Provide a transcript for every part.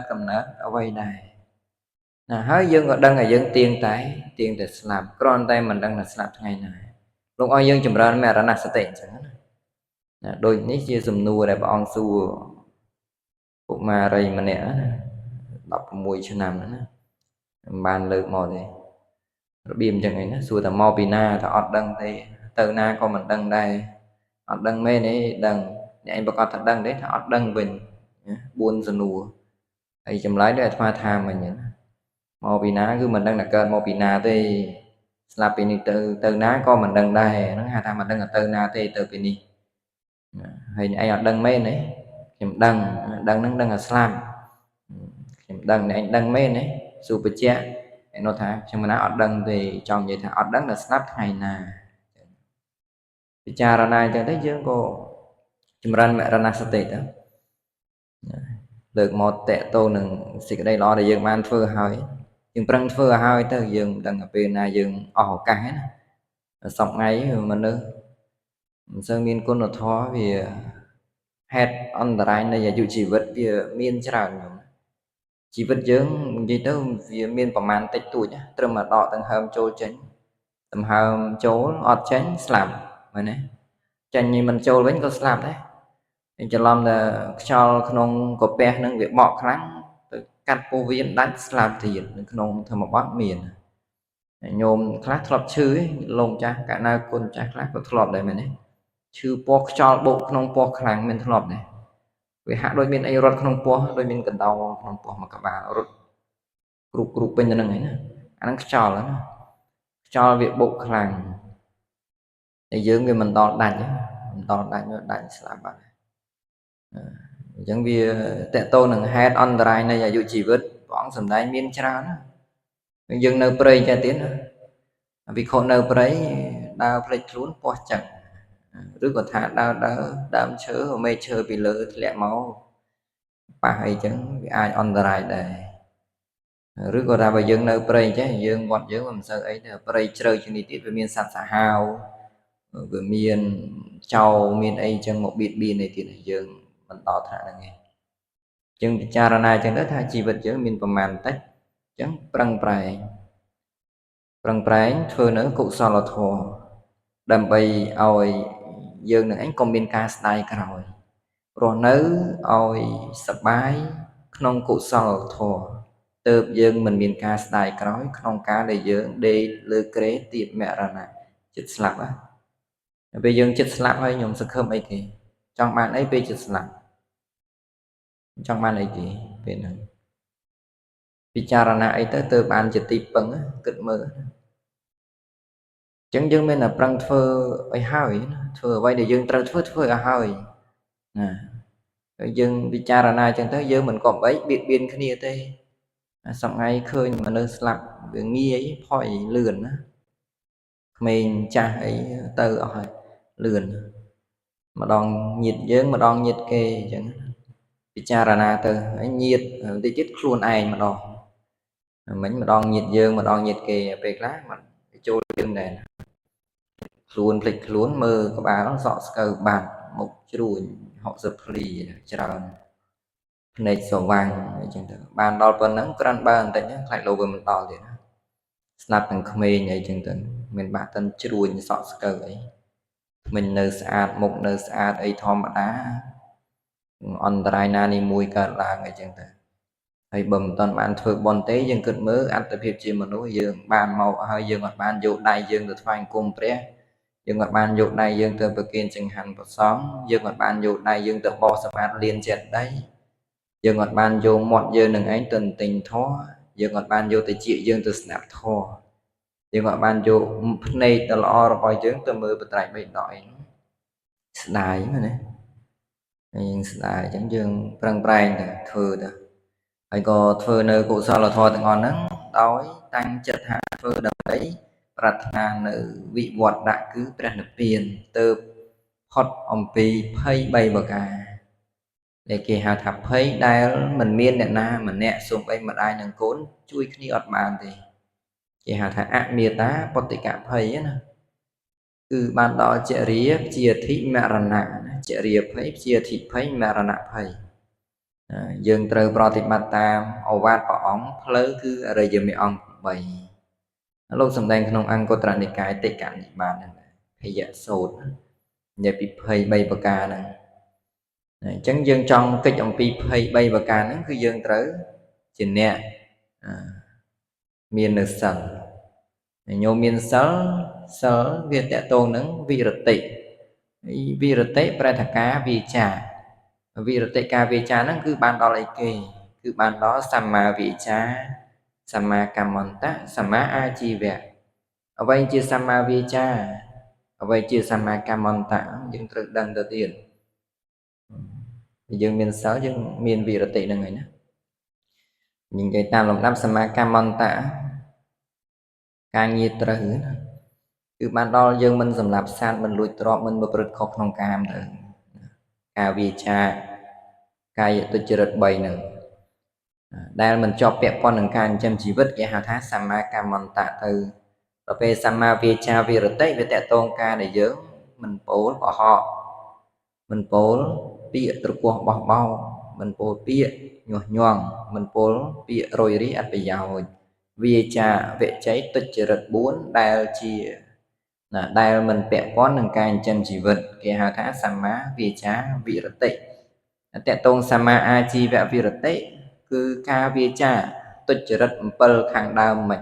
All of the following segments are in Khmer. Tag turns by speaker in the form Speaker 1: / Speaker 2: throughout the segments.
Speaker 1: កំណើតអ្វីដែរណាហើយយើងក៏ដឹងថាយើងទៀងតែស្លាប់គ្រាន់តែមិនដឹងថាស្លាប់ថ្ងៃណាលោកឲ្យយើងចម្រើនមរណសតិអញ្ចឹងណាណាដូចនេះជាសំណួរដែលព្រះអង្គសួរកុមារីម្នាក់ណា16ឆ្នាំណាមិនបានលើកមកទេរបៀបអញ្ចឹងឯណាសួរតែមកពីណាតែអត់ដឹងទេទៅណាក៏មិនដឹងដែរអត់ដឹងមែនទេដឹងអ្នកឯងប្រកាសថាដឹងទេថាអត់ដឹងវិញ4សំណួរហើយចម្លើយដូចអាត្មាថាមិញណាមកពីណាគឺមិនដឹងថាកើតមកពីណាទេស្លាប់ពីនេះទៅទៅណាក៏មិនដឹងដែរហ្នឹងហៅថាមិនដឹងថាទៅណាទេទៅពីនេះហើយឯងអត់ដឹងមែនទេខ្ញុំដឹងដឹងហ្នឹងដឹងថាស្លាប់ខ្ញុំដឹងអ្នកឯងដឹងមែនទេសួរបច្ចៈឯនោះថាខ្ញុំណាអត់ដឹងទេចង់និយាយថាអត់ដឹងថាស្លាប់ថ្ងៃណាពិចារណាអញ្ចឹងទៅយើងក៏ចម្រើនមរណសតិទៅលើកមកតេតូនឹងសេចក្តីល្អដែលយើងបានធ្វើហើយយើងប្រឹងធ្វើឲ្យហើយទៅយើងមិនដឹងថាពេលណាយើងអស់ឱកាសណាសពថ្ងៃមនុស្សមិនសូវមានគុណធម៌វាហេតុអន្តរាយនៃអាយុជីវិតវាមានច្រើនខ្ញុំជីវិតយើងនិយាយទៅវាមានប្រមាណតិចតួចត្រឹមតែដកដង្ហើមចូលចេញដង្ហើមចូលអត់ចេញស្លាប់មែនទេចេញមិនចូលវិញក៏ស្លាប់ដែរច្រឡំតែខ្យល់ក្នុងកាពះនឹងវាបក់ខ្លាំងទៅកាត់ពោះវៀនដាច់ស្លាប់ទៀតនៅក្នុងធម្មបទមានញោមខ្លះធ្លាប់ឈឺលោកចាស់កណាគុណចាស់ខ្លះក៏ធ្លាប់ដែរមែនទេឈឺពោះខ្យល់បោកក្នុងពោះខ្លាំងមិនធ្លាប់ដែរវាហាក់ដូចមានអីរត់ក្នុងពោះដូចមានកណ្ដោក្នុងពោះមួយក្បាលរត់គ្រូគ្រូពេញទៅនឹងឯណាអាហ្នឹងខ្យល់ណាខ្យល់វាបោកខ្លាំងតែយើងវាមិនដល់ដាច់មិនដល់ដាច់ដាច់ស្លាប់បាត់អញ្ចឹងវាតកតូននឹងហេតុអន្តរាយនៃអាយុជីវិតព្រះអង្គសម្ដែងមានច្រើនណាយើងនៅព្រៃចេះទៀតណាវិខនៅព្រៃដើរភ្លេចខ្លួនពោះចឹងឬក៏ថាដើរដើរដើមឈើមេឈើពីលើធ្លាក់មកប៉ះអីចឹងវាអាចអន្តរាយដែរឬក៏ថាបើយើងនៅព្រៃចេះយើងវត្តយើងមិនសូវអីទេព្រៃជ្រៅជាងនេះទៀតវាមានសត្វសាហាវវាមានចោរមានអីចឹងមកបៀតបៀនអីទៀតយើងមិនដល់ថ្នាក់ហ្នឹងឯងចឹងពិចារណាចឹងទៅថាជីវិតយើងមានប្រមាណតិចចឹងប្រឹងប្រែងប្រឹងប្រែងធ្វើនៅកុសលធម៌ដើម្បីឲ្យយើងនឹងឯងកុំមានការស្ដាយក្រោយរស់នៅឲ្យសប្បាយក្នុងកុសលធម៌ទើបយើងមិនមានការស្ដាយក្រោយក្នុងការដែលយើងដេកលើគ្រែទៀបមរណៈចិត្តស្លាប់ណាពេលយើងចិត្តស្លាប់ហើយខ្ញុំសង្ឃឹមអីគេចង់បានអីពេលចិត្តស្លាប់ចង់បានអីគេពេលហ្នឹងពិចារណាអីទៅទើបបានជាទីពឹងគិតមើលអញ្ចឹងយើងមានតែប្រឹងធ្វើឲ្យហើយធ្វើអ្វីដែលយើងត្រូវធ្វើធ្វើឲ្យហើយណាហើយយើងពិចារណាអញ្ចឹងទៅយើងមិនក៏បីបៀតបៀនគ្នាទេសប្ងៃឃើញមនុស្សស្លាប់វាងាយផុយលឿនណាក្មេងចាស់អីទៅអស់ហើយលឿនម្ដងញាតយើងម្ដងញាតគេអញ្ចឹងពិចារណាទៅហើយញាតបន្តិចទៀតខ្លួនឯងម្ដងមិញម្ដងញាតយើងម្ដងញាតគេពេលខ្លះมันចូលយើងដែរខ្លួនភ្លេចខ្លួនមើលក្បាលសក់ស្កូវបាត់មុខជ្រួញ60ភ្លីច្រើនភ្នែកស្វាំងអញ្ចឹងទៅបានដល់ប៉ុណ្ណឹងក្រាន់បើបន្តិចខ្លាចលោវាមិនដល់ទៀតណាស្លាប់ទាំងក្មេងអីចឹងទៅមានបាក់តិនជ្រួញសក់ស្កូវអីមិននៅស្អាតមុខនៅស្អាតអីធម្មតាអន្តរាយណានេះមួយកើតឡើងអីចឹងទៅហើយបើមិនតាន់បានធ្វើបុណ្យទេយើងគិតមើលអត្តភាពជាមនុស្សយើងបានមកហើយយើងអត់បានយកដៃយើងទៅថ្វាយអង្គមព្រះយើងអត់បានយកដៃយើងទៅប្រគេនចង្ហាន់ព្រះសង្ឃយើងអត់បានយកដៃយើងទៅបោសសម្អាតលានចេតិយយើងអត់បានយកមាត់យើងនឹងឯងទៅទិញធម៌យើងអត់បានយកទៅជាយើងទៅស្ដាប់ធម៌យើងអត់បានយកភ្នែកដ៏ល្អរបស់យើងទៅមើលបត្រៃបិដកអីស្ដាយមែនទេយើងស្ដាយអញ្ចឹងយើងប្រឹងប្រែងទៅធ្វើទៅហើយក៏ធ្វើនៅកុសលធម៌ទាំងអស់ហ្នឹងដោយតាំងចិត្តថាធ្វើដើម្បីប្រាថ្នានៅវិវត្តៈគឺព្រះនិព្វានទៅផុតអំពីភ័យ3ប្រការដែលគេហៅថាភ័យដែលមិនមានអ្នកណាម្នាក់សូម្បីម្ដាយនិងកូនជួយគ្នាអត់បានទេគេហៅថាអមេតាបតិកភ័យណាគឺបានដល់ចរិយាជាអធិមរណៈចរិយាភ័យជាអធិភ័យមរណៈភ័យ យើងត្រូវប្រតិបត្តិតាមឱវាទព្រះអង្គផ្លូវគឺអរិយមេអង្គ8លោកសម្ដែងក្នុងអង្គត្រនិកាយតិកនិបាតហ្នឹងភយៈសូត្រនិយាយពីភ័យ3ប្រការហ្នឹងអញ្ចឹងយើងចង់កិច្ចអំពីភ័យ3ប្រការហ្នឹងគឺយើងត្រូវជាអ្នកមាននៅសិលញោមមានសិលសិលវាតកតងនឹងវិរតិវិរតិប្រែថាការវាចាវិរតិការវាចាហ្នឹងគឺបានដល់អីគេគឺបានដល់សម្មាវាចាសម្មាកម្មន្តៈសម្មាអាជីវៈអ្វីជាសម្មាវាចាអ្វីជាសម្មាកម្មន្តៈយើងត្រូវដឹងទៅទៀតយើងមានសិលយើងមានវិរតិហ្នឹងហើយណាយើងនិយាយតាមលំដាប់សម្មាកម្មន្តៈការងារត្រូវណាគឺបានដល់យើងមិនសម្លាប់សត្វមិនលួចទ្រព្យមិនប្រព្រឹត្តខុសក្នុងកាមទៅការវាចាកាយទុច្ចរិត3ហ្នឹងដែលមិនជាប់ពាក់ព័ន្ធនឹងការចិញ្ចឹមជីវិតគេហៅថាសម្មាកម្មន្តៈទៅដល់ពេលសម្មាវាចាវិរតិវាតកតងការដែលយើងមិនពោលកុហកមិនពោលពាក្យត្រគោះបោះបោមិនពោលពាក្យញុះញង់មិនពោលពាក្យរយរាយអត្តប្រយោជន៍វាចាវិជ័យទុច្ចរិត4ដែលជាណាដែលមិនពាក់ព័ន្ធនឹងការចិញ្ចឹមជីវិតគេហៅថាសម្មាវាចាវិរតិតកតងសម្មាអាជីវវិរតិគឺការវាចាទុច្ចរិត7ខាងដើមមិញ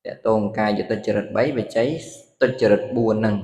Speaker 1: តកតងកាយទុច្ចរិត3វិជ័យទុច្ចរិត4ហ្នឹង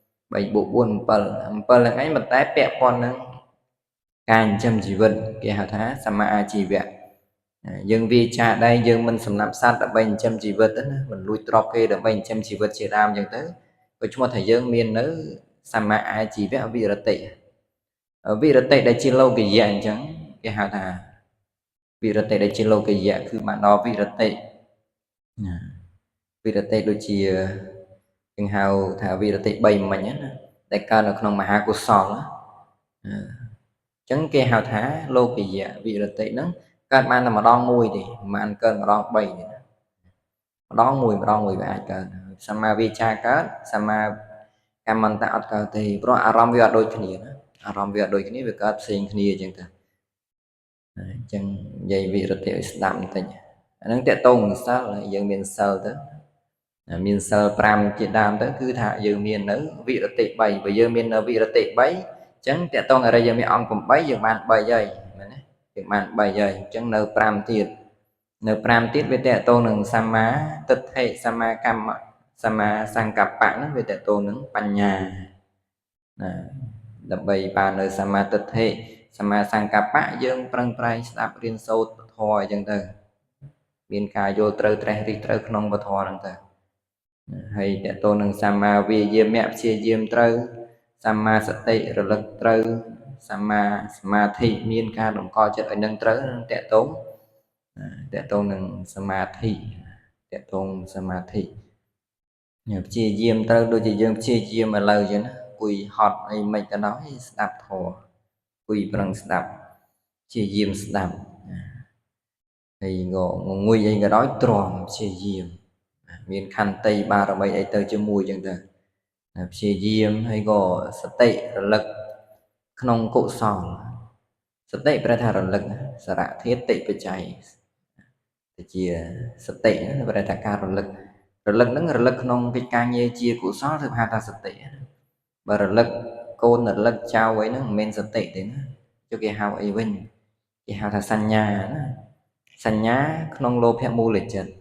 Speaker 1: 3បូក4 7 7ហ្នឹងឯងមិនតែពាក់ព័ន្ធនឹងការចិញ្ចឹមជីវិតគេហៅថាសម្មាអាជីវៈយើងវាចាដែរយើងមិនសម្លាប់សត្វដើម្បីចិញ្ចឹមជីវិតណាមិនលួចទ្រព្យគេដើម្បីចិញ្ចឹមជីវិតជាដើមអញ្ចឹងទៅក៏ឈ្មោះថាយើងមាននៅសម្មាអាជីវៈវិរតិវិរតិដែលជាលោកយៈអញ្ចឹងគេហៅថាវិរតិដែលជាលោកយៈគឺបានដល់វិរតិណាវិរតិដូចជាយើងហៅថាវិរតិ3មិញណាដែលកើតនៅក្នុងមហាកុសលអញ្ចឹងគេហៅថាលោកយៈវិរតិហ្នឹងកើតបានតែម្ដងមួយទេមិនបានកើតម្ដង3ទេណាម្ដងមួយម្ដងមួយវាអាចកើតសម្មាវាចាកើតសម្មាកម្មន្តៈអត់កើតទេព្រោះអារម្មណ៍វាអត់ដូចគ្នាណាអារម្មណ៍វាអត់ដូចគ្នាវាកើតផ្សេងគ្នាអញ្ចឹងទៅអញ្ចឹងនិយាយវិរតិឲ្យស្ដាប់បន្តិចអាហ្នឹងតកតងនឹងសិលយើងមានសិលទៅមានសិល5ជាដើមទៅគឺថាយើងមាននៅវិរតិ3បើយើងមាននៅវិរតិ3អញ្ចឹងតកតងអរិយមេអង្គ8យើងបាន3ហើយមែនទេយើងបាន3ហើយអញ្ចឹងនៅ5ទៀតនៅ5ទៀតវាតកតងនឹងសម្មាទិដ្ឋិសម្មាកម្មសម្មាសង្កប្បៈហ្នឹងវាតកតងនឹងបញ្ញាណាដើម្បីបាននៅសម្មាទិដ្ឋិសម្មាសង្កប្បៈយើងប្រឹងប្រែងស្ដាប់រៀនសូត្រពធអញ្ចឹងទៅមានការយល់ត្រូវត្រេះរិះត្រូវក្នុងពធហ្នឹងទៅហើយតកតងនឹងសម្មាវាយាមៈព្យាយាមត្រូវសម្មាសតិរលឹកត្រូវសម្មាសមាធិមានការតម្កល់ចិត្តឲ្យនឹងត្រូវនឹងតកតងតកតងនឹងសមាធិតកតងសមាធិព្យាយាមត្រូវដូចជាយើងព្យាយាមឥឡូវអញ្ចឹងណាគួយហត់អីមិនក៏ដោយស្ដាប់ធម៌គួយប្រឹងស្ដាប់ព្យាយាមស្ដាប់ហើយងងុយអីក៏ដោយទ្រាំព្យាយាមមានខន្តីបារមីអីទៅជាមួយអញ្ចឹងទៅព្យាយាមហើយក៏សតិរលឹកក្នុងកុសលសតិប្រែថារលឹកសារៈធាតុតិបច្ច័យទៅជាសតិប្រែថាការរលឹករលឹកហ្នឹងរលឹកក្នុងកិច្ចការងារជាកុសលគឺហៅថាសតិបើរលឹកកូនរលឹកចៅអីហ្នឹងមិនមែនសតិទេណាចុះគេហៅអីវិញគេហៅថាសញ្ញាណាសញ្ញាក្នុងលោភៈមូលចិត្ត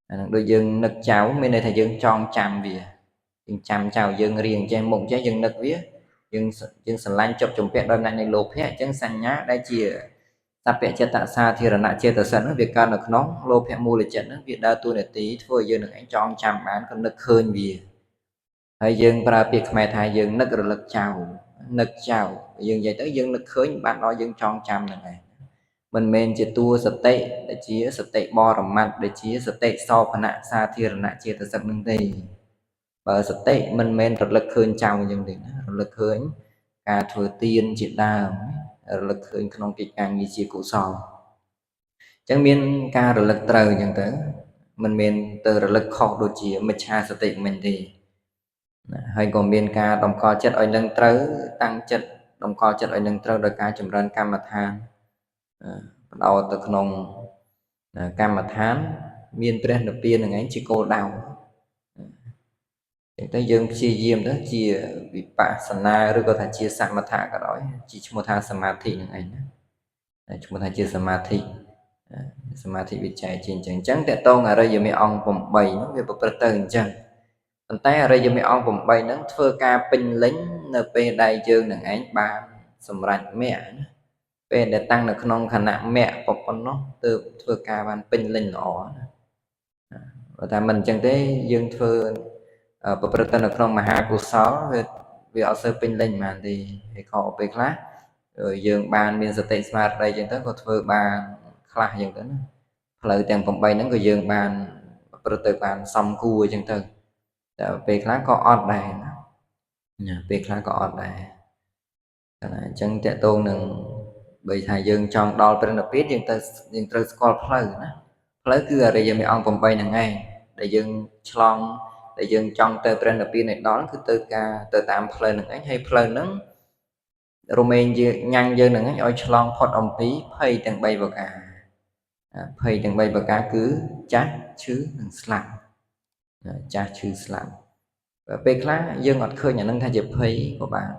Speaker 1: អាហ្នឹងដូចយើងនឹកចៅមានន័យថាយើងចងចាំវាយើងចាំចៅយើងរៀងចេះមុខចេះយើងនឹកវាយើងស្រឡាញ់ជាប់ជំពាក់ដោយអំណាចនៃលោភៈអញ្ចឹងសញ្ញាដែលជាសព្វចិត្តសាធារណៈចេតសិកហ្នឹងវាកើតនៅក្នុងលោភៈមូលចិត្តហ្នឹងវាដើរតួនាទីធ្វើឲ្យយើងនឹងឯងចងចាំបានក៏នឹកឃើញវាហើយយើងប្រើពាក្យខ្មែរថាយើងនឹករលឹកចៅនឹកចៅយើងនិយាយទៅយើងនឹកឃើញបានដល់យើងចងចាំហ្នឹងឯងមិនមែនជាតួសតិដែលជាសតិបរមត្តដែលជាសតិសោភណៈសាធារណៈចេតសិកហ្នឹងទេបើសតិមិនមែនរលឹកឃើញចៅអញ្ចឹងទេណារលឹកឃើញការធ្វើទានជាដើមរលឹកឃើញក្នុងកិច្ចការងារជាកុសលអញ្ចឹងមានការរលឹកត្រូវអញ្ចឹងទៅមិនមែនទៅរលឹកខុសដូចជាមិច្ឆាសតិមិញទេណាហើយក៏មានការតម្កល់ចិត្តឲ្យនឹងត្រូវតាំងចិត្តតម្កល់ចិត្តឲ្យនឹងត្រូវដោយការចម្រើនកម្មដ្ឋាន បដោតទៅក្នុងកម្មដ្ឋានមានព្រះនិព្វាននឹងឯងជាគោលដៅចឹងទៅយើងព្យាយាមទៅជាវិបស្សនាឬក៏ថាជាសមថៈក៏ដោយជាឈ្មោះថាសមាធិនឹងឯងណាឈ្មោះថាជាសមាធិសមាធិវិច័យជាអញ្ចឹងអញ្ចឹងតកតងអរិយមេអង្គ8ហ្នឹងវាប្រព្រឹត្តទៅអញ្ចឹងប៉ុន្តែអរិយមេអង្គ8ហ្នឹងធ្វើការពេញលេញនៅពេលដែលយើងនឹងឯងបានសម្រេចមគ្គណាពេលដែលតាំងនៅក្នុងខណៈមគ្គប៉ុណ្ណោះទើបធ្វើការបានពេញលេញល្អណាបើថាមិនអញ្ចឹងទេយើងធ្វើប្រព្រឹត្តទៅនៅក្នុងមហាកុសលវាអត់សូវពេញលេញហ្មងទេហើយខកពេលខ្លះយើងបានមានសតិស្មារតីអញ្ចឹងទៅក៏ធ្វើបានខ្លះអញ្ចឹងទៅណាផ្លូវទាំង8ហ្នឹងក៏យើងបានប្រព្រឹត្តទៅបានសំគួរអញ្ចឹងទៅតែពេលខ្លះក៏អត់ដែរណាពេលខ្លះក៏អត់ដែរតែអញ្ចឹងតកតងនឹងបើថាយើងចង់ដល់ព្រះនិព្វានយើងទៅយើងត្រូវស្គាល់ផ្លូវណាផ្លូវគឺអរិយមេអង្គ8ហ្នឹងឯងដែលយើងឆ្លងដែលយើងចង់ទៅព្រះនិព្វានឲ្យដល់គឺទៅការទៅតាមផ្លូវហ្នឹងឯងហើយផ្លូវហ្នឹងរមែងយើងញ៉ាំងយើងហ្នឹងឯងឲ្យឆ្លងផុតអំពីភ័យទាំង3ប្រការភ័យទាំង3ប្រការគឺចាស់ឈឺនិងស្លាប់ចាស់ឈឺស្លាប់ពេលខ្លះយើងអត់ឃើញអានឹងថាជាភ័យក៏បាន។